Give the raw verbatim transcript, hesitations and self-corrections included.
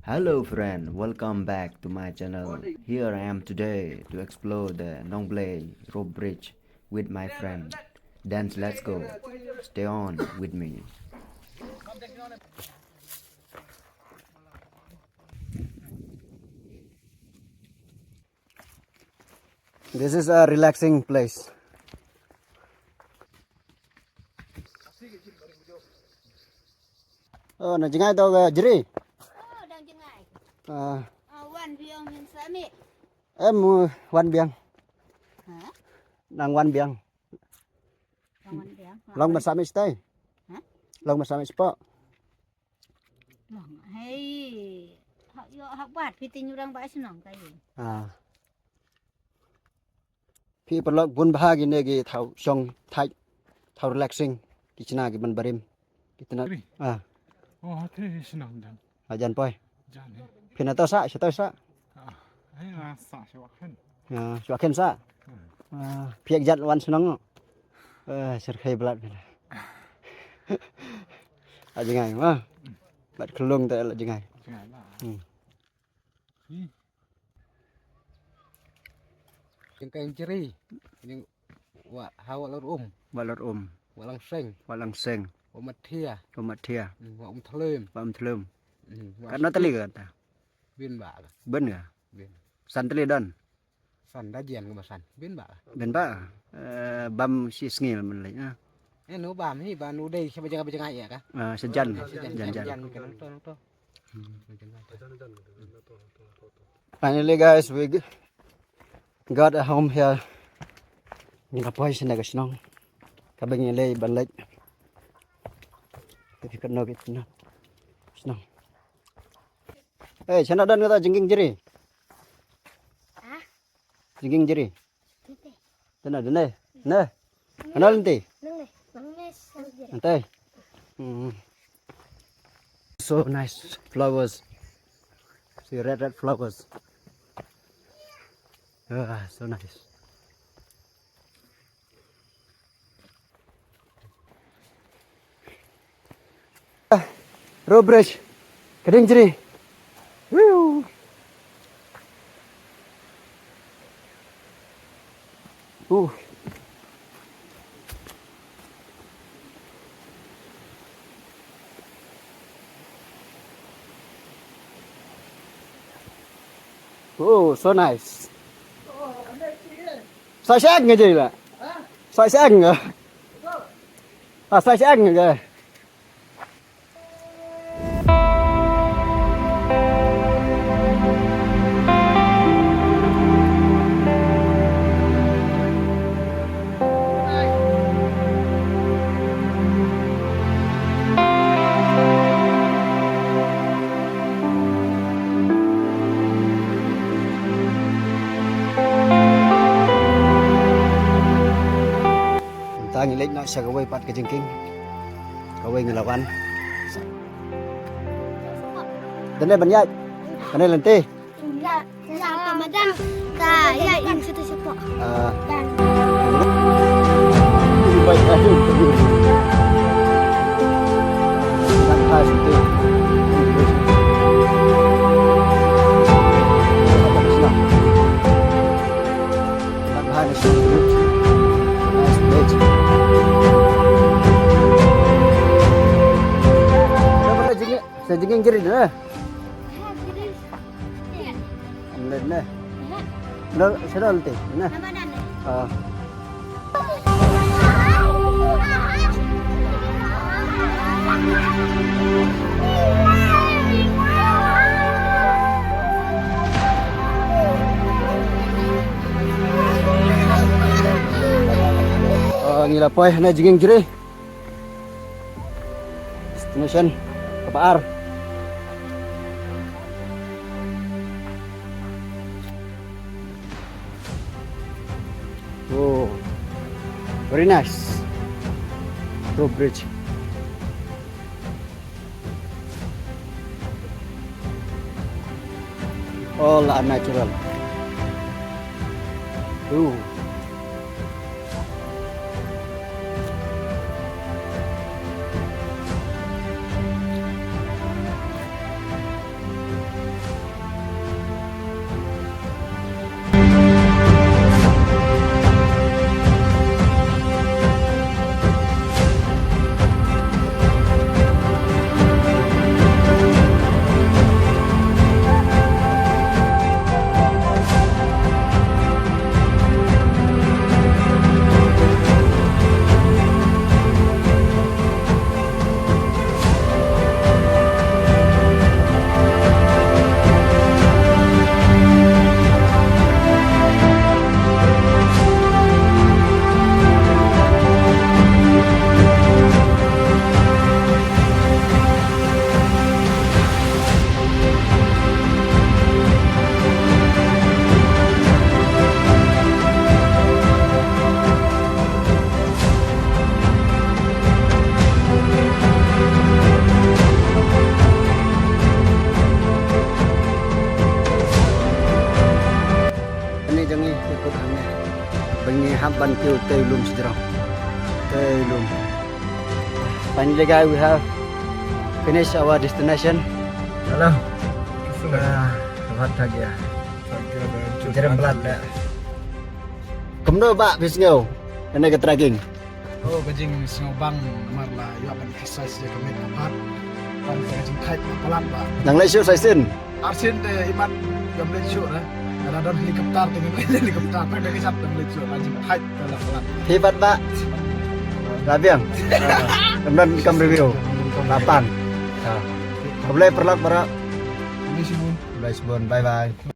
Hello friend, welcome back to my channel. Here I am today to explore the Nongblei rope bridge with my friend. Dance, let's go. Stay on with me. This is a relaxing place. Oh, na jngai to ka jri? Oh, dang jngai. Ah. Ah, wan biang hin sami. Em, uh, wan biang. Ha? Nang wan biang. Nang wan biang. Long ban sami stai. Ha? Long ban sami spo. Long. Hei. Hak yo hak bat piti nyurang ba shnong kai. Ah. Phi paralok, bun bha kine ki thaw shong thait, thaw relaxing, ki chna ki ban barim. Ki tna. Ri. Ah. Oh, hate shnong dan. Ah, jan poi. Jan he. Phi na to sa, sha to sa. Ah, eh, ah, sa sha wa khen. Ah, sha wa khen sa. Hmm. Ah, phi ek jat wan shnong. Eh, syrkhei blat phi la. Ah, jngai ma. Bad khlung te la jngai. Jngai la. Hmm. Hmm. Jingkeng jri. Jing wa ha wa lor um. Wa lor um. Wa lang seng. Wa lang seng. Wa mat thia. Wa mat thia. Hmm, wa um thlem. Wa um thlem. Hmm, wa katno tali ka ta? Bin ba ka. Bin ka? Bin. San tali don? San da jian ka ba san. Bin ba ka. Bin ba. Eh, bam shi sngi la man lei, ah. Eh, nu bam hi ba nu dei shi ba jang ba jang ai ka. Ah, sejan. Eh, sejan, jan, jan. Jan ka nang to, nang to. Finally, guys, we g-, got a home here. Ngi la poi sha ka shnong. Ka ba ngi leit ban leit. Te phi kynnoh ki shnong. Shnong. Eh, shano don kata jingkieng jri? Ah? Jingkieng jri. Tene, tene. Ne. Ano lenti? Nang ne. Nang ne, nang ne. Ante. Hmm. So nice flowers. See red, red flowers. Ah, so nice. Rope bridge. Ka dieng jri. Woo. Uh. Oh, so nice. Sa seng aja lah. Sa seng. Ah, sa seng aja. Mynta ngi leit noh sha kawei pat ka jingkieng. Kawei ngi la wan. Dane ban ïaid. Kane lynti. Ïa, ïa, ka madan. Ka, ïa, ïa, satu support. Ah. Dan. Baik, aduh. Dan khas itu. Dan khas itu. Nice bridge. Sa jingkieng jri da. Ym leit ne. Ym leit, sha dang leit ne. Ah. Ah, ngi la poi na jingkieng jri. Destination kaba ar. Oh, very nice. Rope bridge. All are natural. Ooh. Ban kiew tei lum sdrong. Tei lum. Finally, guys, we have finished our destination. Hello. Ah, wat tha gaya. Jerem palat da. Kumno ba phi sngew ïa kane ka trekking? Oh, ka jingsngewbang namar la ïoh ban exercise ïa ka met ka phad. Ban ka jingthait ka palat ba. Nang leit shuh sa shisien? Arsien te imat ngam leit shuh re. Lada don helicopter te ngam leit helicopter, tang da ka jat ngam leit shuh, la jingthait ka la palat. Phi pat ba? La biang. Ngam don kam review. La pan. Ha. Khublei paralok baroh. Khublei shibun. Khublei shibun. Bye bye.